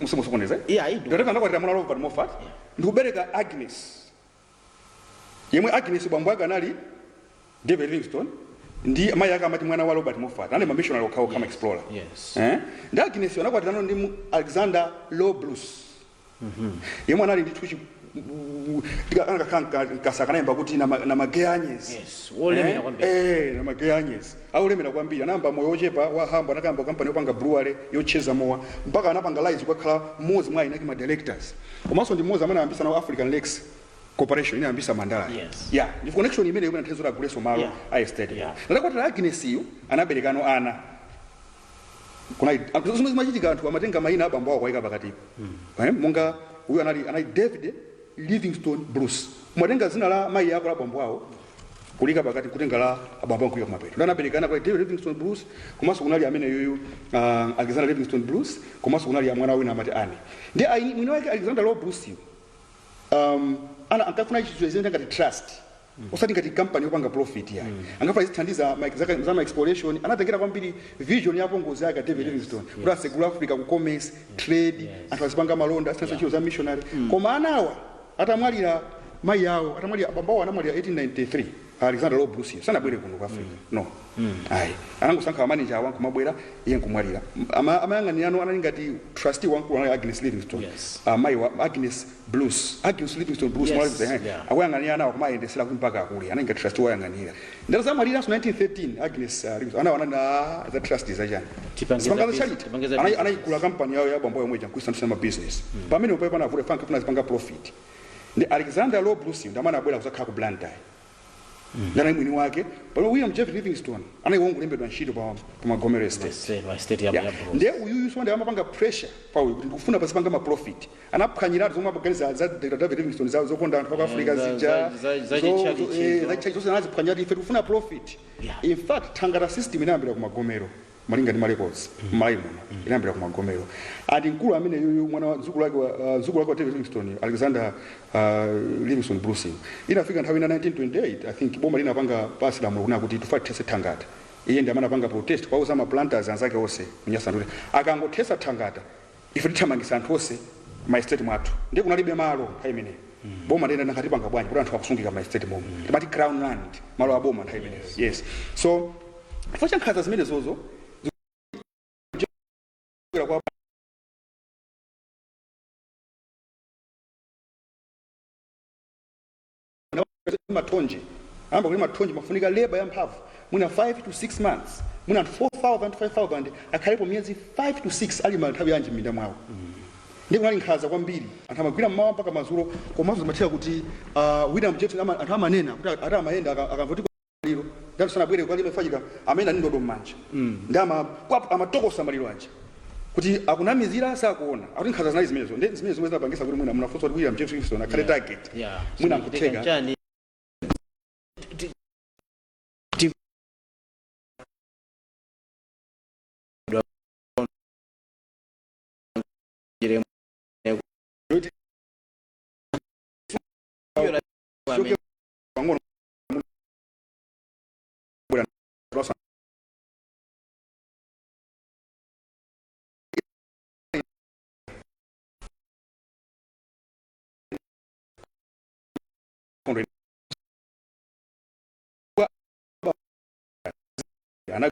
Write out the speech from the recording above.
Musimusokoneza. Yeah, I do. Dr. David anakwatira mwana wa Robert Moffat ndikubereka Agnes, yemwe Agnes bambo ake anali David Livingstone ndi amayi ake amati mwana wa Robert Moffat, anali mamissionary okhaokha, ma explorer. Eh? Ndi Agnes anakwatirano ndi Alexander Law Bruce, yemwe anali ndithu anakakhala mkasa, kanayimba kuti na mageyanyezi. Yes, wolemera kwambiri. Eh, na mageyanyezi aulemera kwambiri. Anayamba moyo ochepa wa humble, anakayamba kampani yopanga brewery yocheza mowa, mpaka anapanga rise kukhala mmodzi mwa inaki ma directors, komanso ndi mmodzi amene anayambisa nawo African Lakes Corporation, inayambisa Mandala. Yeah, ndi connection imene imene anthu aguleso malo a estate. Natakwatira Agnes yu, anaberekano ana. Kuna zomwe zimachitika, anthu amatenga mayina abambo awo kuwayika pakatipo. Eh, monga uyu anali David Livingstone Bruce, umatenga zina la mayi ako, la abambo awo, kulika pakati, kutenga la abambo awo kulika kumapeto. Ndo anaberekana kwa David Livingstone Bruce, komanso kunali amene yuyu Alexander Livingstone Bruce, komanso kunali mwana wina amati Anne. Ndi mwini wake Alexander Law Bruce yu ana ankafuna chizoezenda ngati trust, osati ngati company yopanga profit yayi. Angafuna izithandiza za ma exploration. Anatengera kwambiri vision ya apongozi ake David Livingstone kuti asegula Africa ku commerce, trade, anthu azipanga malonda, asina ntchito za missionary. Koma anawa atamwalira mayi awo, atamwalira abambo awo, anamwalira 1893, Alexander Law Bruce sanabwere kuno ku Africa, no, ayi. Anangosankha manager awo nkumabwera, iye nkumwalira. Amayang'anirano anali ngati trustee wamkulu anali Agnes Livingstone. Amayi wa Agnes Bruce, Agnes Livingstone Bruce. Mwalize, akuyang'anira nawo, kumayendesera kuti mpaka akule. Anali ngati trustee woyang'anira. Ndazamwaliranso 1913 Agnes Livingstone, anawo anani za trust zachani? Tipange za Zipanga za business, charity. tipange za business. Anayigula kampani yawo ya bambo yomwe ija nkuisandutsa ma business. Pamene upaye panavula fanka funa zipanga profit. Ndi Alexander Law Bruce ndi amene abwera kuzakhala ku Blantyre, ndi anali mwini wake, pamene William Jeffrey Livingstone anali wongolembedwa ntchito pa Magomero Estate. Ma estate ya ya Bruce. Ndiye uyuyu so ndi amapanga pressure pa uyu kuti ndikufuna pasipanga ma profit. Anaphwanyiratu zomwe amaganiza za Dr. David Livingstone zokonda anthu aku Africa zija za chitchalichi izo. za chitchalichi zonse anaziphwanyiratu. Ife tikufuna profit. In fact, thangata system inayambira ku Magomero, malinga ndi ma records m'Malawi muno, inayambira ku Magomero. And mkulu amene yuyu, mwana wa mzukulu wake wa David Livingstone, Alexander Livingstone Bruce, inafika nthawi ina 1928, I think, boma linapanga pasi lamulo kuna kuti tufa tithetse thangata. Iye ndi amene anapanga protest kwauza ma planters anzake onse kunyasa kuti akangothesa thangata, ife tithamangisa anthu onse ma estate mwathu. Ndiye kunalibe malo nthawi imeneyo. Boma ndiyenda nakatipanga bwanji kuti anthu akusungika ma estate momwe, timati crown land, malo a boma nthawi imeneyo. Yes, so chifukwa cha nkhanza zimene zozo zikuchokera kwa mathonje, amba kuti mathonje mafunika labor ya mphamvu mwina 5 to 6 months, mwina anthu 4000 5000 akhalepo miyezi 5 to 6 alima nthawi yanji m'minda mwawo. Ndi kunali nkhanza kwambiri, anthu amagwira mmawa mpaka madzulo. Komanso zimatheka kuti William Jeffrey anthu amanena kuti ati amayenda akamva kuti maliro, ndatu sanabwere kukalima fachika, amene ali ndodo m'manja ndi amatokosa maliro aja kuti akunamizira sakuona, akuti nkhanza zinali zimenezo. Ndi zimene zomwe zinapangisa kuti mwina munafunsa kuti William Jeffrey Livingstone akhale target. Mwina Chimachitika nkutheka. nchani? Choke pang'ono bwera ana